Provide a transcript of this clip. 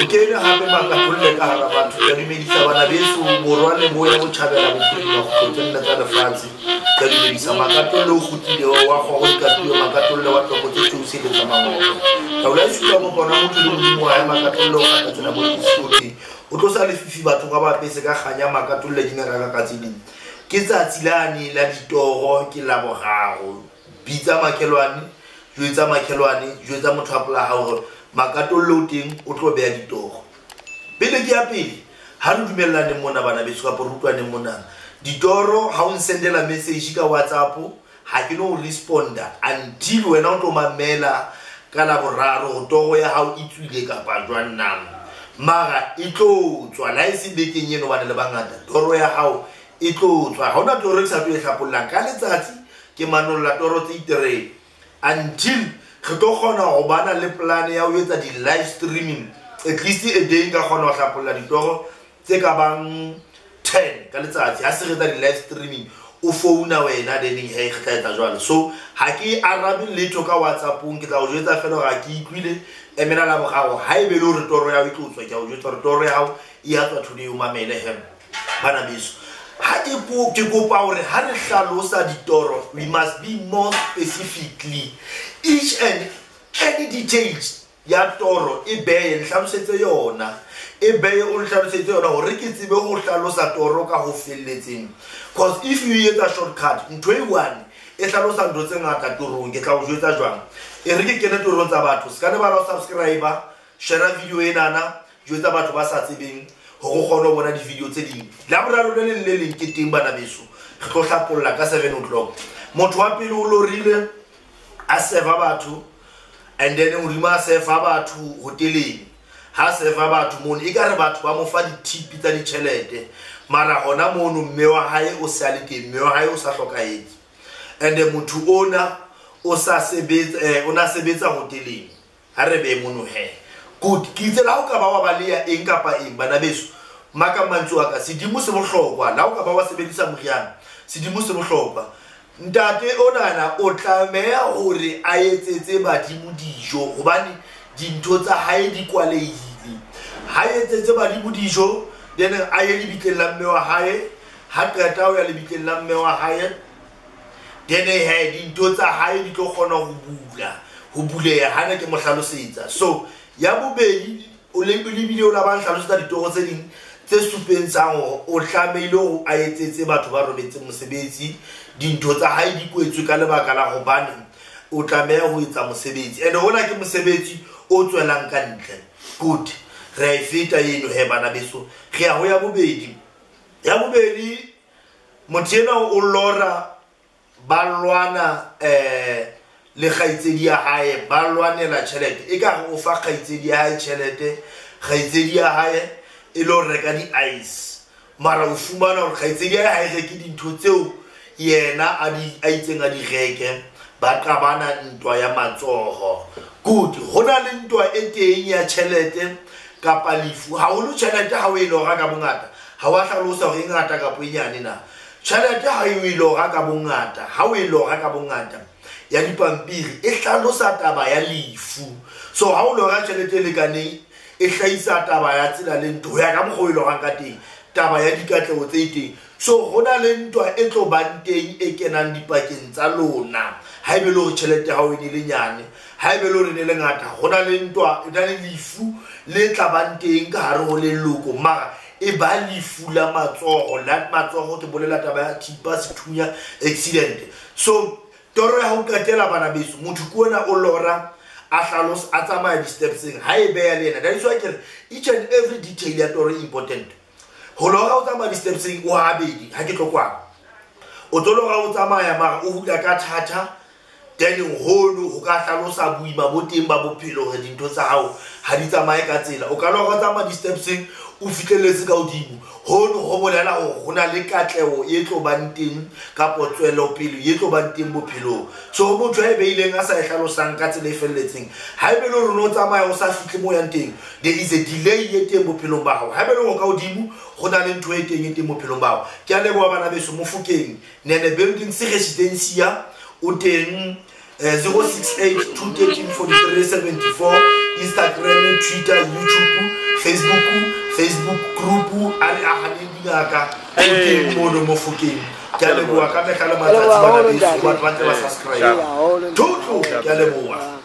Ke ene hape Makatolle ka hara batho. Ke a dumedisa bana beso, borwa le boya, botjhabela, bophirima, kgutlo tse nne tsa lefatshe. Ke a dumedisa. Makatolle o kgutlile wa kgogo dikatuwe, Makatolle wa tloko tse tšweu tsa mangope. Taolo ya supa kopano ya motho le Modimo wa hae. Makatolle o kgatha tsela mo lefifi, o tlosa lefifi batho ka ba apese ka kganya. Makatolle di ngaka ka tse ding. Ke tsatsi lane la ditoro, ke la boraro. Bitsa makhelwane, jwetsa makhelwane, jwetsa motho wa pola hao hore Makatolle o teng, o tlo beha ditoro. Pele ke ya pele, ha re dumellaneng mona, bana beso, kapa re utlwaneng monana. Ditoro, ha o nsendela message ka WhatsApp, ha ke no responda until wena o tlo mamela ka la boraro gore toro ya hao e tswile kapa jwang na. Mara e tlo tswa la e se bekeng eno, bane le bangata. Toro ya hao e tlo tswa. Ha hona toro e ke sa tlo e hlapollang ka letsatsi. Ke manolla toro tse itereng until re tlo kgona go bana le plan ya ho etsa di-live streaming. At least a day nka kgona ho hlapolla ditoro tse ka bang 10 ka letsatsi. Ha se re etsa di-live streaming, o founa wena, then he re tla etsa jwalo. So ha ke arabe letho ka WhatsAppong. Ke tla o jwetsa fela hore ha ke itlwile, emela la boraro. Ha ebe le hore toro ya hao e tlo tswa, ke a o jwetsa hore toro ya hao e ya tswa today. O mamele he, bana beso. Ha ke ke kopa hore ha re hlalosa ditoro, we must be more specifically. Each and any details ya toro e beye, nhlalosetse yona, e beye, o nhlalosetse yona hore ke tsebe ho hlalosa toro ka ho felletseng. Cause if you etsa shortcut, ntho e one e hlalosa ntho tse ngata torong. Ke tla o jwetsa jwang. E re ke kene torong tsa batho. Se ka lebala ho subscribe, share video enana, jwetsa batho ba sa tsebeng hore o kgone ho bona di-video tse ding. La boraro le leng le leng ke teng, bana beso. Re tlo hlapolla ka 7 o'clock. Motho wa pele o lorile a serva batho, and then hodima a serva batho hoteleng. Ha serva batho mono, e ka re batho ba mo fa dithipi tsa ditjhelete, mara hona mono mme wa hae o se a le teng. Mme wa hae o sa hlokahetse, and motho ona o sa sebetsa, o na sebetsa hoteleng. Ha re be mono he. Good. Ke itse la ho ka ba wa ba le ya eng kapa eng, bana beso, maka mantswe wa ka, sedimo se bohlokwa. La ho ka ba wa sebedisa moriana, sedimo se bohlokwa. Ntate onana o tlameha hore a etsetse badimo dijo, hobane dintho tsa hae di kwalehile. Ha etsetse badimo dijo, then a ye lebitleng la mme wa hae. Ha qeta ho ya lebitleng la mme wa hae, then he dintho tsa hae di tlo kgona ho bula, ho buleha. Ha ne ke mo hlalosetsa. So ya bobedi, o lebile o la ba nhlalosetsa ditoro tse ding tse supentshang hore o tlamehile hore a etsetse batho ba robetseng mosebetsi. Dintho tsa hae di kwetswe ka lebaka la hobane o tlameha ho etsa mosebetsi, and hona ke mosebetsi o tswelang ka ntle. Good. Re a e feta eno he, bana beso. Re ya ho ya bobedi. Ya bobedi, motho ena o lora ba lwana le kgaitsedi ya hae, ba lwanela tjhelete. E ka re o fa kgaitsedi ya hae tjhelete, kgaitsedi ya hae e lo reka di-ice, mara o fumana hore kgaitsedi ya hae ha e reke dintho tseo yena a di a itseng a di reke. Ba qabana, ntwa ya matsoho. Good. Ho na le ntwa e teng ya tjhelete kapa lefu. Haholo tjhelete ha o e lora ka bongata. Ha wa hlalosa hore e ngata kapa e nyane na. Tjhelete ha o e lora ka bongata, ha o e lora ka bongata ya dipampiri, e hlalosa taba ya lefu. So ha o lora tjhelete e lekaneng, e hlahisa taba ya tsela le ntho ho ya ka mokgwa o e lorang ka teng, taba ya dikatleho tse teng. So ho na le ntwa e tlo bang teng e kenang dipakeng tsa lona. Ha ebe le hore tjhelete ha o e ne le nyane, ha ebe le hore ne le ngata, ho na le ntwa, ho na le lefu le tla bang teng ka hare ho leloko, mara e ba lefu la matsoho, la matsoho. Ke bolela taba ya thipa, sethunya, accident. So toro ya ho qetela, bana beso, motho ke ona o lora a hlalosa a tsamaya di-stepseng. Ha e beya le ena. That is why ke re each and every detail ya toro e important. Ho lora o tsamaya di-stepseng o habedi. Ha ke tlo kwana, o tlo lora o tsamaya, mara o hula ka thata. Then hono ho ka hlalosa boima bo teng ba bophelo hore dintho tsa hao ha di tsamaye ka tsela. O ka lora tsamaya di-stepseng o fihlelletse ka hodimo. Hono ho bolela hore ho na le katleho e tlo bang teng kapo tswelopele e tlo bang teng bophelong. So motho a e beileng a sa e hlalosang ka tsela e felletseng, ha ebe le hore o no tsamaya o sa fihle mo yang teng, there is a delay e teng bophelong ba hao. Ha ebe le hore ka hodimo go na le ntho e teng e teng bophelong ba hao. Ke a leboha bana beso. Mofokeng Nene Building se residencia o teng, 068 213 43 74, Instagram, Twitter, YouTube, Facebook group a re ahaneng dingaka o teng mono Mofokeng. Ke a leboha ka mehla le matsatsi bana beso, batho ba ntse ba subscribe. Thotlo, ke a leboha.